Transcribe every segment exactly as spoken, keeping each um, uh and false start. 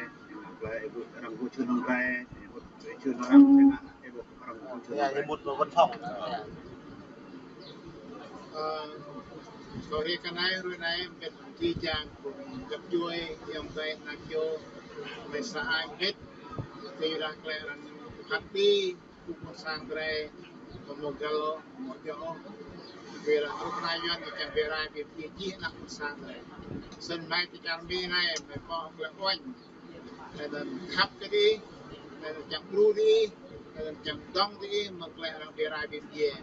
ih, ih mă tơlơi ih ƀuh arăng ƀuh čun hăng tơlơi, ih ƀuh čun hăng arăng, ih mă ih ƀuh arăng ƀuh čun hăng tơlơi. Ih ƀuh ƀơi văn phòng. Ơ, kâo rai kơ anai, hrơi anai, mơ̆ng jih jang phung găp djuai, ayŏng adơi, anak čô, mơi sa ai mơ̆n, tui arăng tơlơi arăng phat đi, phung ƀôn sang drơi, kơ mơ̆ng găl, mơ̆ng djơ̆. Ƀơi arăng kơnuk kơna Yuan, ñu kiăng ƀơi rai, ƀơi jih jang ană ƀôn sang drơi. Snăn mơi tơčar Mi anai, mơi pŏk lĕ uañ. Laih anŭn khăp kơ diih, laih anŭn kiăng đru diih, laih anŭn kiăng dŏng diih, mơ̆ng tơlơi arăng ƀơi rai ƀơi djai.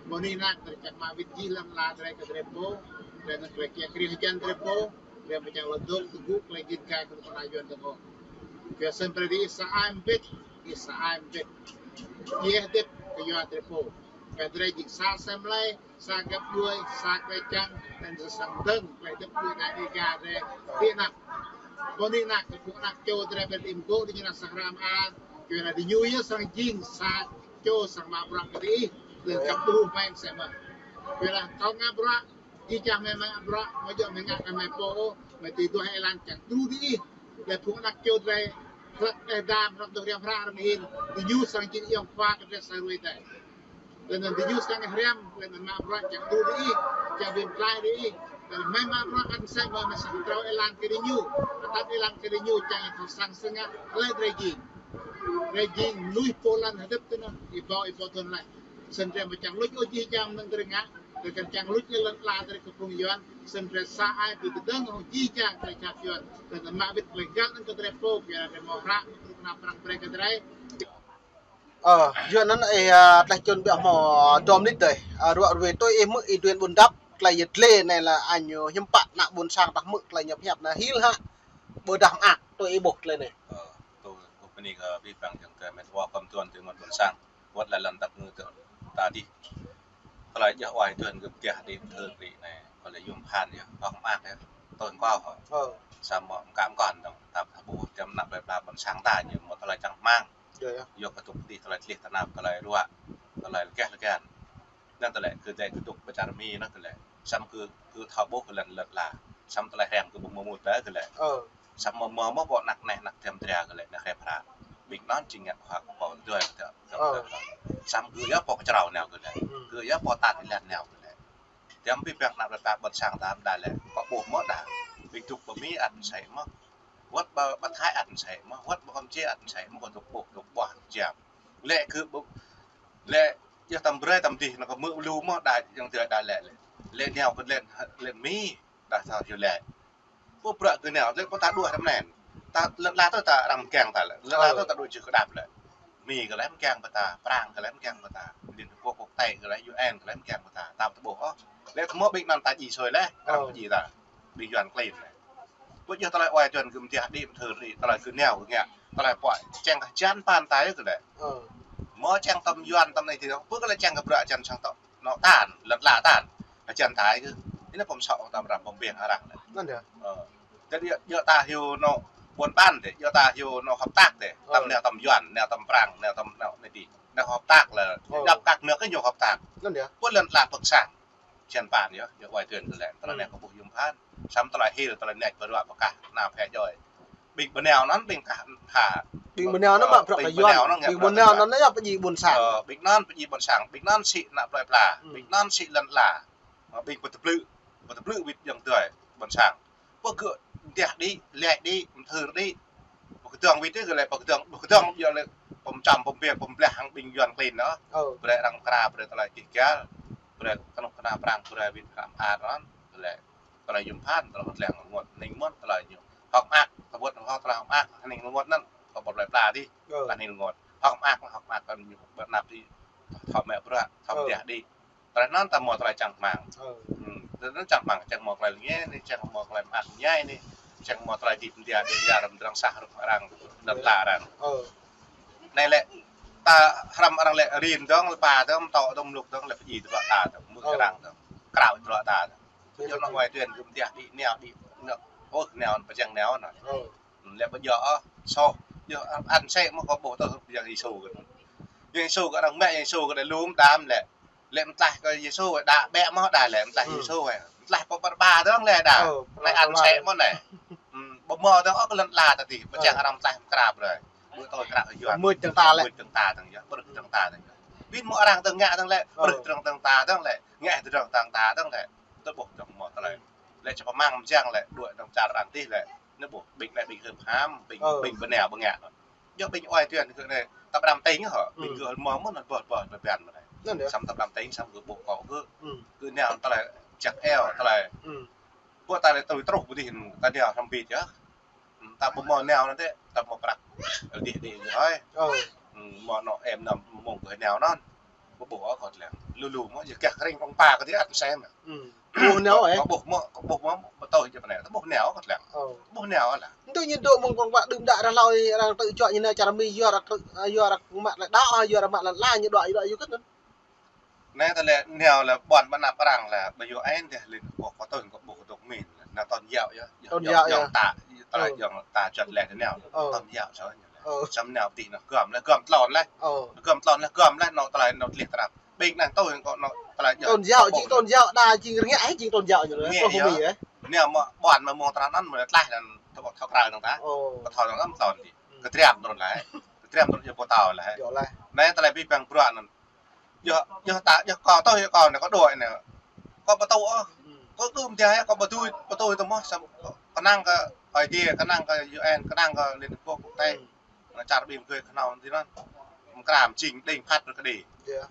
Mơ̆ng anai nă, drơi kiăng mă wĭt jih lŏn ala drơi kơ drơi pô, laih anŭn tơlơi kiăng krih hơjăn drơi pô, drơi pô kiăng lŏ dŏ tơgŭ tơlơi git gai kơ kơnuk kơna Yuan dơ̆ng ôh. Kơ snăn brơi diih sa ai mơ̆n, ih sa ai mơ̆n. Ih hơdip kơ yua drơi pô. Kơ drơi jing sa sem lĕ, sa găp djuai, sa tơlơi čang, laih anŭn sa sang dơ̆ng, tơlơi hơdip djuai ană Dêga drơi, ti anăp. Kơ anai nă, kơ phung anak čô drơi ƀơi tim gŏ, diñu nă sang hrăm an, kơ anai diñu yơh sang jing, sa čô sang mă bruă kơ diih, laih anŭn kăp ƀuh mơi sem mơ̆n. Kơ anai kâo ngă bruă, jih jang mơi mă bruă, mơi djơ̆ mơi ngă kơ mơi pô, mơi tui duah êlan kiăng đru diih. Laih phung anak čô drơi, hlăk đeh dam, hlăk dŏ hriăm hră arăng hin, diñu sang jing ayŏng khua kơ drơi sa hrơi adai. Laih anŭn diñu sang hriăm, laih anŭn mă bruă kiăng đru diih, kiăng bi mơklaih diih. Laih anŭn mơi mă bruă ăt sem mơi, mơi sang pơtrâo êlan kơ diñu. Atăt êlan kơ diñu, kiăng ih thâo sang sơngă, laih drơi jing. Drơi jing, mơnuih pô lăn hơdip tui anŭn, ih ƀuh, ih ƀuh tui anŭn laih. Snăn drơi mơi kiăng luč ôh jih jang mơnơ̆ng drơi ngă, drơi kiăng kiăng luč lĕ lŏn ala drơi kơ phung Yuan, snăn drơi sa ai ƀu kơdơ̆ng hŏng jih jang tơlơi čap Yuan. Laih anŭn mă wĭt tơlơi găl anŭn kơ drơi pô, kơ drơi mơ̆ hră, kơ kơnuk kơna prăng brơi kơ drơi. Ơ, yua anŭn ih, ơ, tlaih čun ƀiă hmâo dua mơnit dơi. Ơ, ruă ruê tui ih hmư̆ ih duen ƀun dăp, tơlơi yet lĕ anai lĕ añ hiư̆m pă ană ƀôn sang ta hmư̆ tơlơi ñu pơhiăp anai hil hă. Ƀôdah mơak, tui ih ƀuh tơlơi anai. Ơ, tui, tui bơni kơ abih bang ayŏng adơi met wa kơ mơtuan tui mơ̆n ƀôn sang. Wơ̆t lĕ lăm dăp ngư tơ ta dih. Tơlơi djơ̆ wai tuan gơ̆p gah đĭ mơthưr đĭ anai. Kơ lĕ yôm phan yơh, ƀơ̆ng mơak yơh. Tui kâo hă. Ơ. Samơ̆ mơkă mơkŏn dơ̆ng, tap tha ƀuh, tiăm anăp lĕ pla ƀôn sang ta ñu mơ̆ tơlơi čang hmang. Yơh, yơh. Yua kơ tŭk đĭ tơlơi tlih tơnap, tơlơi ruă, tơlơi lơkeh lơkeh. Anŭn tơlơi kơ dai kơ tŭk ƀơi čar Mi anŭn tơlơi. Samơ̆ kơ, kơ thâo ƀuh kơ lăn lăt la. Samơ̆ tơlơi hriăm kơ ƀu mơmŭt tơlơi kơ lĕ. Ơ. Samơ̆ mơ̆ mơ̆ pô anak anai anak tiăm tria kơ lĕ, anak rep hra. Ƀing anŭn či ngă khua kơ pô dui kơ tơlơi. Ơ. Samơ̆ kơ yơh pô kơčrâo nao kơ lĕ. Hmm. Kơ yơh pô tat ilan nao kơ lĕ. Tiăm abih bang anăp lĕ pla ƀôn sang ta mơ̆ đa lĕ. Kơ ƀuh mơ̆ đa. Ƀing tŭk ƀơi Mi ăt mơsĕ mơ̆. Wơ̆t ƀơi, ƀơi Thái ăt mơsĕ mơ̆. Wơ̆t ƀơi Kampuchia ăt mơsĕ mơ̆. Kơ tŭk ƀuh, tŭk ƀuah jam. Lĕ kơ ƀu, lĕ yơh tăm brơi tăm dih anŭn kơ mơ̆ lu mơ̆ đa ayŏng adơi đa lĕ lĕ. Lĕ nao kơ lĕ, lĕ Mi đa thâo yơh lĕ. Pô bruă kơ nao, lĕ pô ta đuaĭ răm nen. Ta lŏn ala tơ ta arăng mơkiăng ta lĕ. Lŏn ala tơ ta đuaĭ čư̆ kơdăp lĕ. Mi kơ lĕ mơkiăng pơ ta, Prang kơ lĕ mơkiăng pơ ta. Liên Hợp Quốc, quốc tế kơ lĕ, U N kơ lĕ mơkiăng pơ ta. Ta ƀu ƀuh ôh. Lĕ tơmơ̆ ƀing anŭn ta djai sui lĕ, arăng djai ta. Ƀing Yuan klin lĕ. Pô djơ̆ tơlơi wai tuan gơ̆m tiah đĭ mơthưr đĭ, tơlơi kơ nao kơ ngă, tơlơi pô čang kơ jan pan ta yơh kơ lĕ. Ơ. Mơ̆ čang tơm Yuan tơm anai tih, pô kơ lĕ čang kơ bruă jan sang tŏ. Nŏ tan, lăt la tan. Kơ jan ta yơh kơ. Anai pơm sŏ tơm răm pơm ƀing arăng lĕ. Anŭn yơh. Ơ. Jadi yơh, yơh ta hyu nŏ Buôn bán dih, yua ta hyu nao hợp tác dih. Tăm nao tăm Yuan, nao tăm Prang, nao tăm nao anai dih. Nao hợp tác lĕ, djŏp kăk nao kơ ñu hợp tác. Anŭn yơh. Ƀu lŏn tla pơk sang. Čen pan yơh, yơh wai tuen tơlơi. Tơlơi anai kơ ƀuh yum phan. Sam tơlơi hil, tơlơi nač pơruă pơkah, nao phe joi. Ƀing bơneo anŭn, ƀing kah ha. Ƀing bơneo anŭn mă bruă kơ Yuan. Ƀing bơneo anŭn yơh pơdjai ƀôn sang. Ơ, ƀing anŭn pơdjai ƀôn sang, ƀing anŭn sĭ ană plơi pla, ƀing anŭn sĭ lŏn tla. Ƀing pơtơblư̆, pơtơblư̆ wĭt jơ̆ng tơi ƀôn sang. Pơgơ̆ mơdiah đĭ, lĕ đĭ, mơthưr đĭ. Pơkơdơ̆ng wĭt tih kơ lĕ pơkơdơ̆ng, pơkơdơ̆ng yơh lĕ pơmčăm pơmbiă pơmbleh hăng ƀing Yuan klin anŭn. Brơi arăng mơkra, brơi tơlơi dih găl, brơi kơnuk kơna Prang, brơi wĭt hrăm ar anŭn. Lĕ tơlơi yum phan, tơlơi hơt leng rơngot, hning rơngot, tơlơi ñu. Hơ̆k mơak, tơbut hơ̆k tơlơi hơ̆k mơak, hning rơngot anŭn, kơ ƀơi plơi pla dih. Lah hning rơngot. Hơ̆k mơak, hơ̆k mơak kơ ñu bơnăp dih. Thâo mă bruă, thâo mơdiah đĭ. Tơlơi anŭn ta hmâo tơlơi čang rơmang. Tơlơi anŭn čang rơmang, čang hmâo tơlơi lĕ anai, čang hmâo tơlơi mơak mơñai anai, čang hmâo tơlơi dih mơdiah đĭ, ya răm drang sah rŭk arăng, lŏn tla arăng. Anai lĕ, ta hrăm arăng lĕ rin dơ̆ng, lơpa dơ̆ng, mơtŏ dơ̆ng, mlŭk dơ̆ng, lĕ pơdjai tơlơi ta dơ̆ng, mŭt arăng dơ̆ng, krao tơlơi ta dơ̆ng. Yơh anŭn wai tuen kơ mơdiah đĭ nao đĭ, nao, ôh, nao pơjing nao anŭn. Lĕ ƀu djơ̆ ôh, soh, yơh ăn sĕ mơ̆ kơ ƀuh tơl pơjing Yêsu kơ anŭn. Yêsu kơ arăng mă Yêsu kơ đa lum đam lĕ. Lĕ mơtlaih kơ Yêsu đa ƀĕ mơ̆ đa lĕ mơtlaih Yêsu. Mơtlaih pơ Baraba dơ̆ng lĕ đa. Anai ăn sĕ mơ̆ anai. Ƀu hmâo dơ̆ng ôh kơ lŏn tla ta dih, pơčeh arăng mơtlaih mơkra brơi. Ƀu tui krao Yuan. Mŭt dơ̆ng ta lĕ. Mŭt dơ̆ng ta dơ̆ng yơh, ƀrưh dơ̆ng ta dơ̆ng yơh. Ƀing mơ̆ arăng dơ̆ng ngă dơ̆ng lĕ, ƀrưh dơ̆ng ta dơ̆ng lĕ, ngă dơ̆ng ta dơ̆ng. Tơ ƀuh dơ̆ng hmâo tơlơi. Lĕ či pơmang mơjang lĕ, đuaĭ dơ̆ng čar arăng dih lĕ. Anai ƀuh, ƀing anai ƀing hưp ham, ƀing, ƀing bơneo bơngă. Yơh ƀing wai tuen kơ anai, ta pơđăm tĭng hă, ƀing gơ̆ hmâo mơ̆n, bơh, bơh, bơh bian mơ̆n anai. Anŭn yơh. Sam ta pơđăm tĭng, sam gơ̆ ƀuh kâo gơ̆. Gơ̆ nao tơlơi čăk eo, tơlơi. Ƀu ta lĕ tui truh ƀu dih, ta nao hrŏm bit yơh. Ta ƀu hmâo nao anŭn dih, ta hmâo prăk. Dih, dih, dih hơi. Hmâo anŏ em năm mông kơ nao anŭn. Ƀu ƀuh ôh kâo lĕ. Lu lu mơ̆, yơh gah kring ƀong ba kơ dih ăt sem. Ƀuh nao, ơ? Kâo ƀuh mơ̆, kâo ƀuh mơ̆, ƀu tui jơ̆ pơ anai, ta ƀuh nao kâo lĕ. Ƀuh nao lah. Tui ñu dŏ mơ̆ng ƀong ba đưm đă ră hlâo arăng tơčuă ñu nao čar Mi, yua arăng, yua arăng mă tơlơi đaŏ, yua arăng mă lŏn tla ñu đuaĭ, đuaĭ yua kơ anŭn. Anai tơlơi nao lĕ ƀuăn ƀơi anăp arăng lĕ, ƀơi U N dih lĕ, kâo, kâo tui kâo ƀuh dŏ min lĕ, nao tôn giáo yơh. Tôn giáo yơh. Yơh ta, tơlơi yơh ta čăt lĕ nao. Tôn giáo soh ñu lĕ. Sam nao dih nao gơ̆m lĕ, gơ̆m tlôn lĕ. Gơ̆m tlôn lĕ, gơ̆m lĕ, nao tơlơi nao tlih tơnap. Ƀing năng tui kâo nao tơlơi yơh. Tôn giáo, jing tôn giáo, đa jing rơngiă, jing tôn giáo ñu lĕ. Rơngiă yơh. Nao mơ̆ ƀuăn mơ̆ mông tơnap anŭn mơ̆ tlih anŭn thâo, thâo krao dơ̆ng ta. Kơ thâo dơ̆ng anŭn tlôn dih. Kơ triam trŭn lĕ. Kơ triam trŭn yơh ƀu thâo lĕ. Anai tơlơi ƀing bang bruă anŭn. Yơh, yơh ta, yơh kâo tui, yơh kâo anai kâo đuaĭ anai. Kâo ƀu tui ôh. Kâo tui mơ̆ dih, kâo ƀu tui, ƀu tui tơmơ̆ sam, kơnang kơ Ơi Adai, kơnang kơ U N, kơnang kơ Liên Hợp Quốc, quốc tế. Anai čar ƀing gơ̆ kơnong dih anŭn. Mơkra mơjing đing phat rơkơđi.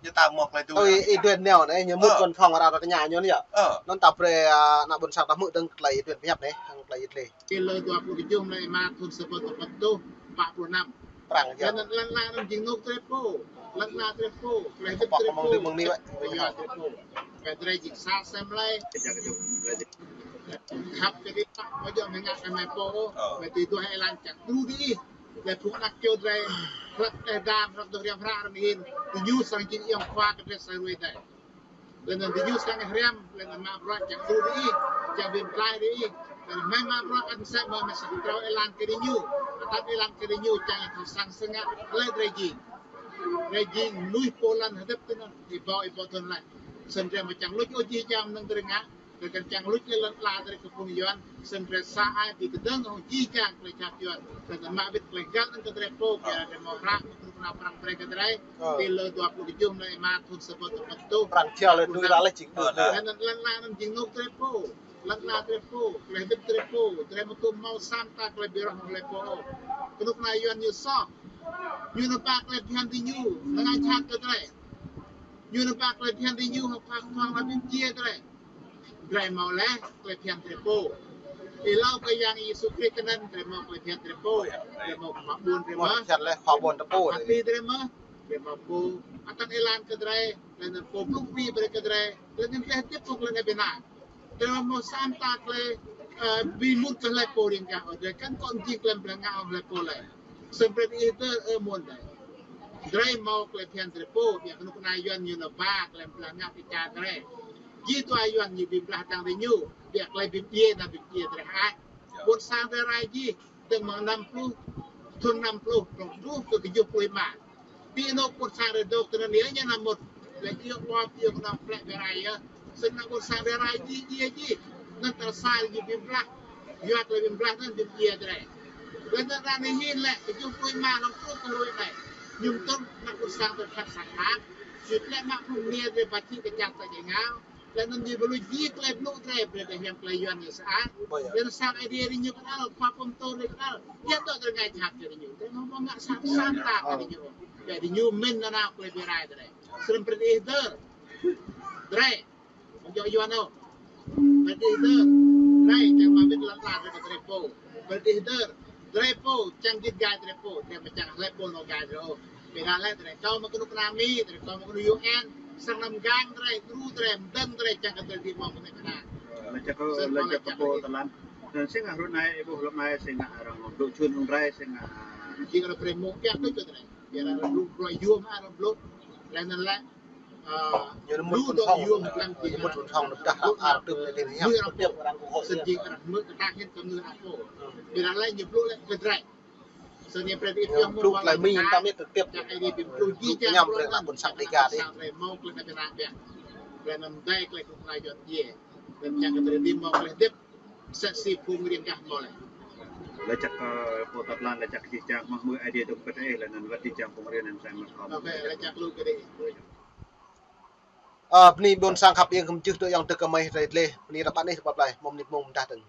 Yơh ta hmâo tơlơi tui. Ơi Adai nao anai, ñu mŭt văn phòng arăng ră kơ ñu anŭn yơh. Anŭn ta brơi, a, ană ƀôn sang ta hmư̆ dơ̆ng tơlơi Ơi Adai pơhiăp anai, hăng tơlơi Ơi Adai. Kơ lơ dua pluh kơjuh mơ̆ng êma thŭn sa bơ̆n dua rơtuh pă pluh năm. Prang yơh. Anŭn lŏn tla anŭn jing anŏ drơi pô. Lŏn tla drơi pô. Tơlơi hơdip drơi pô. Tơlơi yua drơi pô. Kơ drơi jing sa sem lĕ. Khăp kơ dih, ƀu djơ̆ mơ̆ng ngă kơ mơi pô. Mơi tui duah êlan čang tru dih. Lĕ phung anak čô drơi. Hlăk tơlơi dam, hlăk tơlơi hriăm hră rơmĭn. Diñu srăng jing ayŏng khua kơ drơi sa rui dih. Lĕ anŭn diñu srăng hriăm, lĕ anŭn mă bruă čang tru dih, čang bim klai dih. Lĕ anŭn mơi mă bruă ăt mơsĕ mơi mơsĕ pơtrâo êlan kơ diñu. Atăt êlan kơ diñu čang thâo săng sơngă, lĕ drơi jing. Drơi jing mơnuih pô lăn hơdip tui anŭn, ih ƀuh, ih ƀuh tui anŭn lĕ. Snăn drơi mơ̆ čang luč ôh jih jang mơnơ̆ng drơi ngă, drơi kăn čang luč lĕ lŏn tla drơi kơ phung Yuan, snăn drơi sa ai ƀing kơdơ̆ng hŏng jih jang tơlơi čang Yuan. Lĕ anŭn mă wĭt tơlơi găl anŭn kơ drơi pô, biă drơi hmâo hră, kơ ană Prang brơi kơ drơi. Kơ lơ dua pluh kơjuh mơ̆ng êma thŭn sa bơ̆n dua rơtuh. Prang čang lĕ tui ră lĕ jing ƀuh. Lĕ anŭn lŏn tla anŭn jing anŏ drơi pô. Lŏn tla drơi pô, tơlơi hơdip drơi pô, drơi mơ̆ tŭ hmâo sam ta tơlơi bi rŏh hăng hlơi pô. Kơnuk kơna Yuan ñu soh. Ñu nao ba tơlơi phiăn diñu, nao ngă jhat kơ drơi. Ñu nao ba tơlơi phiăn diñu, hăng pha khong la bim djiê drơi. Drơi hmâo lĕ tơlơi phiăn drơi pô. Êlâo kơ Yang Yêsu Krist kơnăn drơi hmâo tơlơi phiăn drơi pô. Drơi hmâo khua ƀuôn drơi mơ̆. Khua ƀuôn drơi pô. Hơti drơi mơ̆. Drơi hmâo pô. Atăt êlan kơ drơi. Lĕ anŭn pô blŭng pi brơi kơ drơi. Lĕ anŭn drơi hơdip pô lĕ anai ƀơi anai. Drơi hmâo sam ta tơlơi, ơ, bi mŭt kơ hlơi pô riêng gah ôh. Drơi kăn kŏn jing tơlơi blah ngă hŏng hlơi pô lĕ. Snăn brơi ih tơ, ơ, mơ̆n dih. Drơi hmâo tơlơi phiăn drơi pô, biă kơnuk kơna Yuan ñu nao ba tơlơi blah ngă kơ čar drơi. Jih dua Yuan ñu bi blah dăng diñu, biă tơlơi bi djiê nao bi djiê drơi hă. Ƀuôn sang drơi rai jih. Tơ̆ng mơ̆ng năm pluh, thun năm pluh, truh kơ kơjuh pluh rơma. Ƀing anŏ ƀôn sang rơdŏk tơ anai ñu anăm mŭt. Lĕ iâu ƀuh, iâu kơnơ̆ng plĕ bơrai yơh. Snăn ƀôn sang bơrai djai djai djai. Anŭn tơl sa ñu ƀĭm blah. Yua tơlơi ƀĭm blah anŭn ƀĭm djai drơi. Lĕ anŭn ră anai hin lĕ, kơjuh pluh rơma hlŏng truh kơ hruê anai. Ñu tŭ anŏ ƀôn sang tơ khăp sang hăng. Sĭt lĕ mă phung anai drơi ba čih kơ čar ta jai ngao. Lĕ anŭn ñu ƀu lui jing tơlơi blŭ drơi, brơi drơi hiam tơlơi Yuan ñu sa. Lĕ anŭn sang Aê Diê drơi ñu kơnăl, khua pơm tôr drơi kơnăl. Yua tơl drơi ngă jhat kơ drơi ñu. Drơi mơ̆ng mơ̆ng ngă sang sang ta kơ drơi ñu. Kơ drơi ñu mĭn nanao tơlơi bơrai drơi. Srem brơi ih dơr. Drơi. Mơ̆ng djŏ Yuan ôh. Brơi ih dơr. Drơi čang mă mĭn lăn ala drơi kơ drơi pô. Brơi ih dơr. Drơi pô, čang git gai drơi pô, drơi mă čang hlơi pô nao gai drơi ôh. Ƀiădah lĕ drơi kâo mă kơnuk kơna Mi, drơi kâo mă kơnuk U N, srăng anăm gang drơi, djru drơi, mdơ̆ng drơi, čang kơ drơi dih mơ̆ng kơnuk kơna. Lĕ čang kơ, lĕ čang kơ pô tơlan. Anŭn sĭt ngă hruê anai, ih ƀuh lŏm anai, sĭt ngă arăng dŏ čun hăng drơi, sĭt ngă. Jing arăng brơi mơ̆ng pioh kơ drơi. Ƀiădah arăng dŏ brơi yôm arăng blŭ. Lĕ anŭn lĕ. Ñu mŭt ƀun thong, ñu mŭt ƀun thong, ñu pơdah hlăp ar tŭp lĕ tơl hiam tơl tiap. Sĭt jing arăng hmư̆ kơtang hin tơm nư apô. Ƀiădah lĕ ñu blŭ lĕ kơ drơi. Sĭt ñu brơi ih pioh mơ̆ng tơlơi Mi tăm yơh tơl tiap. Čang Aê Diê ƀĭm pluh jih jang brơi hlăp ƀôn sang Dêga dih. Sang drơi mơ̆ng tơlơi kơnang biă. Drơi anăm dai tơlơi kơnuk kơna Yuan djai. Drơi čang kơ drơi dih mơ̆ng tơlơi hơdip. Sĕ si phung riêng gah mơ̆ lĕ. Lĕ čang kơ pô tơlan, lĕ čang kơ jih jang mơ̆ng mơ̆ Aê Diê dŏ pơtơ̆ ih, lĕ anŭn wơ̆t jih jang phung riêng anŭn sang mơ̆ kơ. Ôkê, lĕ čang kơ lu kơ dih. Ơ, bơni ƀôn sang khăp, ih kơmjưh tŭ yŏng tơ kơmơi rai dleh. Bơni ră ƀă anih tơ ƀap lai, mơ̆ng mơnit mơ̆ng mơdah tơ̆ng.